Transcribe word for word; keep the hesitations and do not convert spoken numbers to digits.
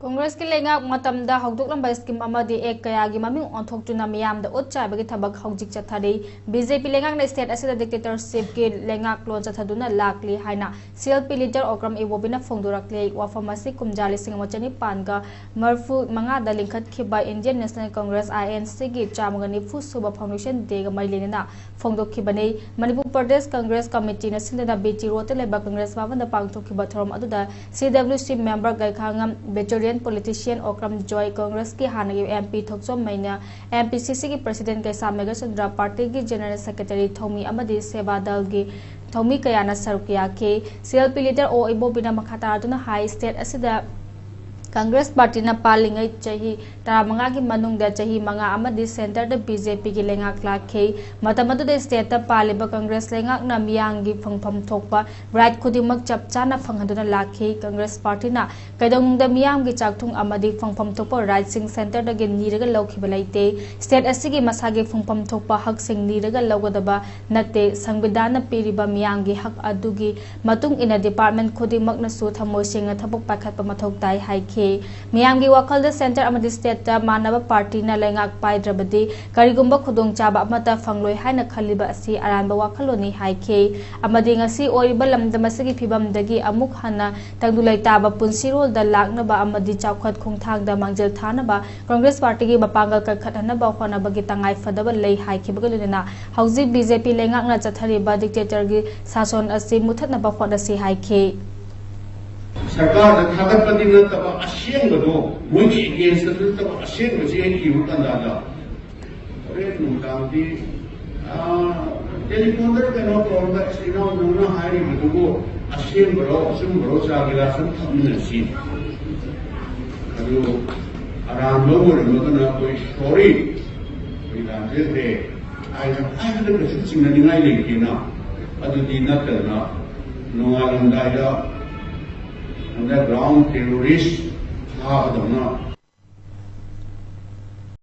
ꯀꯣꯡꯒ꯭ꯔꯦꯁꯀꯤ ꯂꯩꯉꯥꯛ ꯃꯇꯝꯗ ꯍꯧꯗꯣꯛꯂꯝꯕ ꯁ꯭ꯀꯤꯝ ꯑꯃꯗꯤ ꯑꯦꯛ ꯀꯌꯥꯒꯤ ꯃꯃꯤꯡ ꯑꯣꯟꯊꯣꯛꯇꯨꯅ ꯃꯤꯌꯥꯝꯗ ꯎꯠ ꯆꯥꯏꯕꯒꯤ ꯊꯕꯛ ꯍꯧꯖꯤꯛ ꯆꯠꯊꯔꯤ꯫ ꯕꯤ ꯖꯦ ꯄꯤ ꯂꯩꯉꯥꯛꯅ ꯁ꯭ꯇꯦꯠ ꯑꯁꯤꯗ ꯗꯤꯛꯇꯦꯇꯔꯁꯤꯞꯀꯤ ꯂꯩꯉꯥꯛꯂꯣꯟ ꯆꯠꯊꯗꯨꯅ ꯂꯥꯛꯂꯤ ꯍꯥꯏꯅ C L P leader Okram ꯏꯕꯣꯕꯤꯅ ꯐꯣꯡꯗꯣꯔꯛꯂꯤ꯫ ꯋꯥꯐꯝ ꯑꯁꯤ ꯀꯨꯝꯖꯥ ꯂꯤꯁꯤꯡ ꯑꯃ ꯆꯅꯤꯄꯥꯟꯒ ꯃꯔꯤꯐꯨ ꯃꯉꯥꯗ ꯂꯤꯡꯈꯠꯈꯤꯕ Indian National Congress, I N ꯁꯤꯒꯤ ꯆꯥꯝꯃꯒ ꯅꯤꯐꯨ ꯁꯨꯕ ꯐꯥꯎꯟꯗꯦꯁꯟ ꯗꯦꯒ ꯃꯔꯤ ꯂꯩꯅꯅ ꯐꯣꯡꯗꯣꯛꯈꯤꯕꯅꯤ꯫ ꯃꯅꯤꯄꯨꯔ ꯄ꯭ꯔꯗꯦꯁ ꯀꯣꯡꯒ꯭ꯔꯦꯁ ꯀꯃꯤꯇꯤꯅ ꯁꯤꯟꯗꯨꯅ ꯕꯤ ꯇꯤ ꯔꯣꯗꯇ ꯂꯩꯕ ꯀꯣꯡꯒ꯭ꯔꯦꯁ ꯚꯕꯟꯗ ꯄꯥꯡꯊꯣꯛꯈꯤꯕ ꯊꯧꯔꯝ ꯑꯗꯨꯗ ꯁꯤ ꯗꯕ꯭ꯂꯤꯎ ꯁꯤ ꯃꯦꯝꯕꯔ ꯒꯩꯈꯥꯉꯝ, ꯚꯦꯇꯦꯔꯤꯌꯟ ꯄꯣꯂꯤꯇꯤꯁꯤꯌꯟ ꯑꯣꯀ꯭ꯔꯝ ꯖꯣꯏ, ꯀꯣꯡꯒ꯭ꯔꯦꯁꯀꯤ ꯍꯥꯟꯅꯒꯤ ꯑꯦꯝ ꯄꯤ ꯊꯣꯛꯆꯣꯝ ꯃꯩꯅ, ꯑꯦꯝ ꯄꯤ ꯁꯤ ꯁꯤꯒꯤ ꯄ꯭ꯔꯁꯤꯗꯦꯟ ꯀꯩꯁꯥꯝ ꯃꯦꯘꯆꯟꯗ꯭ꯔ, ꯄꯥꯔꯇꯤꯒꯤ ꯖꯦꯅꯔꯦꯜ ꯁꯦꯀ꯭ꯔꯦꯇꯔꯤ ꯊꯧꯃꯤ ꯑꯃꯗꯤ ꯁꯦꯕꯥ ꯗꯜꯒꯤ ꯊꯧꯃꯤ ꯀꯌꯥꯅ ꯁꯔꯨꯛ ꯌꯥꯈꯤ꯫ ꯁꯤ ꯑꯦꯜ ꯄꯤ ꯂꯤꯗꯔ ꯑꯣ ꯏꯕꯣꯕꯤꯅ ꯃꯈꯥ ꯇꯥꯔꯗꯨꯅ ꯍꯥꯏ, ꯁ꯭ꯇꯦꯠ ꯑꯁꯤꯗ ꯀꯪꯒ꯭ꯔꯦꯁ ꯄꯥꯔꯇꯤꯅ ꯄꯥꯜꯂꯤꯉꯩ ꯆꯍꯤ ꯇꯔꯥꯃꯉꯥꯒꯤ ꯃꯅꯨꯡꯗ ꯆꯍꯤ ꯃꯉꯥ ꯑꯃꯗꯤ ꯁꯦꯟꯇꯔꯗ ꯕꯤ ꯖꯦ ꯄꯤꯒꯤ ꯂꯩꯉꯥꯛ ꯂꯥꯛꯈꯤ꯫ ꯃꯇꯝ ꯑꯗꯨꯗ ꯁ꯭ꯇꯦꯠꯇ ꯄꯥꯜꯂꯤꯕ ꯀꯪꯒ꯭ꯔꯦꯁ ꯂꯩꯉꯥꯛꯅ ꯃꯤꯌꯥꯝꯒꯤ ꯐꯪꯐꯝ ꯊꯣꯛꯄ ꯔꯥꯏꯠ ꯈꯨꯗꯤꯡꯃꯛ ꯆꯞ ꯆꯥꯅ ꯐꯪꯍꯟꯗꯨꯅ ꯂꯥꯛꯈꯤ꯫ ꯀꯪꯒ꯭ꯔꯦꯁ ꯄꯥꯔꯇꯤꯅ ꯀꯩꯗꯧꯅꯨꯡꯗ ꯃꯤꯌꯥꯝꯒꯤ ꯆꯥꯛꯊꯨꯡ ꯑꯃꯗꯤ ꯐꯪꯐꯝ ꯊꯣꯛꯄ ꯔꯥꯏꯠꯁꯤꯡ ꯁꯦꯟꯇꯔꯗꯒꯤ ꯅꯤꯔꯒ ꯂꯧꯈꯤꯕ ꯂꯩꯇꯦ꯫ ꯁ꯭ꯇꯦꯠ ꯑꯁꯤꯒꯤ ꯃꯁꯥꯒꯤ ꯐꯪꯐꯝ ꯊꯣꯛꯄ ꯍꯛꯁꯤꯡ ꯅꯤꯔꯒ ꯂꯧꯒꯗꯕ ꯅꯠꯇꯦ꯫ ꯁꯪꯕꯤꯙꯥꯟꯅ ꯄꯤꯔꯤꯕ ꯃꯤꯌꯥꯝꯒꯤ ꯍꯛ ꯑꯗꯨꯒꯤ ꯃꯇꯨꯡ ꯏꯟꯅ ꯗꯤꯄꯥꯔꯠꯃꯦꯟ ꯈꯨꯗꯤꯡꯃꯛꯅꯁꯨ ꯊꯃꯣꯏ ꯁꯦꯡꯅ ꯊꯕꯛ ꯄꯥꯏꯈꯠꯄ ꯃꯊꯧ ꯇꯥꯏ ꯍꯥꯏꯈꯤ꯫ ꯃꯤꯌꯥꯝꯒꯤ ꯋꯥꯈꯜꯗ ꯁꯦꯟꯇꯔ ꯑꯃꯗꯤ ꯁ꯭ꯇꯦꯠꯇ ꯃꯥꯟꯅꯕ ꯄꯥꯔꯇꯤꯅ ꯂꯩꯉꯥꯛ ꯄꯥꯏꯗ꯭ꯔꯕꯗꯤ ꯀꯔꯤꯒꯨꯝꯕ ꯈꯨꯗꯣꯡꯆꯥꯕ ꯑꯃꯠꯇ ꯐꯪꯂꯣꯏ ꯍꯥꯏꯅ ꯈꯜꯂꯤꯕ ꯑꯁꯤ ꯑꯔꯥꯟꯕ ꯋꯥꯈꯜꯂꯣꯟꯅꯤ ꯍꯥꯏꯈꯤ꯫ ꯑꯃꯗꯤ ꯉꯁꯤ ꯑꯣꯏꯔꯤꯕ ꯂꯝꯗꯝ ꯑꯁꯤꯒꯤ ꯐꯤꯕꯝꯗꯒꯤ ꯑꯃꯨꯛ ꯍꯟꯅ ꯇꯪꯗꯨ ꯂꯩꯇꯥꯕ ꯄꯨꯟꯁꯤꯔꯣꯜꯗ ꯂꯥꯛꯅꯕ ꯑꯃꯗꯤ ꯆꯥꯎꯈꯠ ꯈꯣꯡꯊꯥꯡꯗ ꯃꯥꯡꯖꯤꯜ ꯊꯥꯅꯕ ꯀꯪꯒ꯭ꯔꯦꯁ ꯄꯥꯔꯇꯤꯒꯤ ꯃꯄꯥꯡꯒꯜ ꯀꯟꯈꯠꯍꯟꯅꯕ ꯍꯣꯠꯅꯕꯒꯤ ꯇꯉꯥꯏ ꯐꯗꯕ ꯂꯩ ꯍꯥꯏꯈꯤꯕꯒ ꯂꯣꯏꯅꯅ ꯍꯧꯖꯤꯛ ꯕꯤ ꯖꯦ ꯄꯤ ꯂꯩꯉꯥꯛꯅ ꯆꯠꯊꯔꯤꯕ ꯗꯤꯛꯇꯦꯇꯔꯒꯤ ꯁꯥꯁꯣꯟ ꯑꯁꯤ ꯃꯨꯊꯠꯅꯕ ꯍꯣꯠꯅꯁꯤ ꯍꯥꯏꯈꯤ꯫ ꯁꯔꯀꯥꯔꯗ ꯊꯥꯒꯠꯄꯗꯤ ꯅꯠꯇꯕ ꯑꯁꯦꯡꯕꯗꯣ, ꯃꯣꯏꯒꯤ ꯑꯦꯒꯦꯟꯁꯇ ꯅꯠꯇꯕ ꯑꯁꯦꯡꯕꯁꯤ ꯑꯩ ꯏꯕ ꯀꯥꯟꯗ ꯍꯣꯔꯦꯟ ꯅꯨꯡꯗꯥꯡꯗꯤ ꯇꯦꯂꯤꯐꯣꯟꯗ ꯀꯩꯅꯣ ꯇꯧꯔꯒ, "ꯏꯆꯤꯟ ꯏꯅꯥꯎ ꯅꯪꯅ ꯍꯥꯏꯔꯤꯕꯗꯨꯕꯨ ꯑꯁꯦꯡꯕꯔꯣ ꯑꯆꯨꯝꯕꯔꯣ, ꯆꯥ ꯒꯤꯂꯥꯁ ꯑꯃ ꯊꯛꯃꯤꯟꯅꯁꯤ"꯫ ꯑꯗꯨ ꯑꯔꯥꯟꯕ ꯑꯣꯏꯔꯝꯃꯒꯅ ꯑꯩꯈꯣꯏ ꯁꯣꯔꯤ, ꯑꯩꯈꯣꯏ ꯂꯥꯟꯖꯈ꯭ꯔꯦ ꯍꯥꯏꯅ ꯍꯥꯏꯕꯗ ꯀꯩꯁꯨ ꯆꯤꯡꯅꯅꯤꯡꯉꯥꯏ ꯂꯩꯇꯦꯅ꯫ ꯑꯗꯨꯗꯤ ꯅꯠꯇꯗꯅ ꯅꯣꯡꯉꯥꯜꯂꯝꯗꯥꯏꯗ ꯑꯟꯗꯔꯒ꯭ꯔꯥꯎꯟ ꯇꯦꯔꯣꯔꯤꯁ ꯊꯥꯕꯗꯧꯅ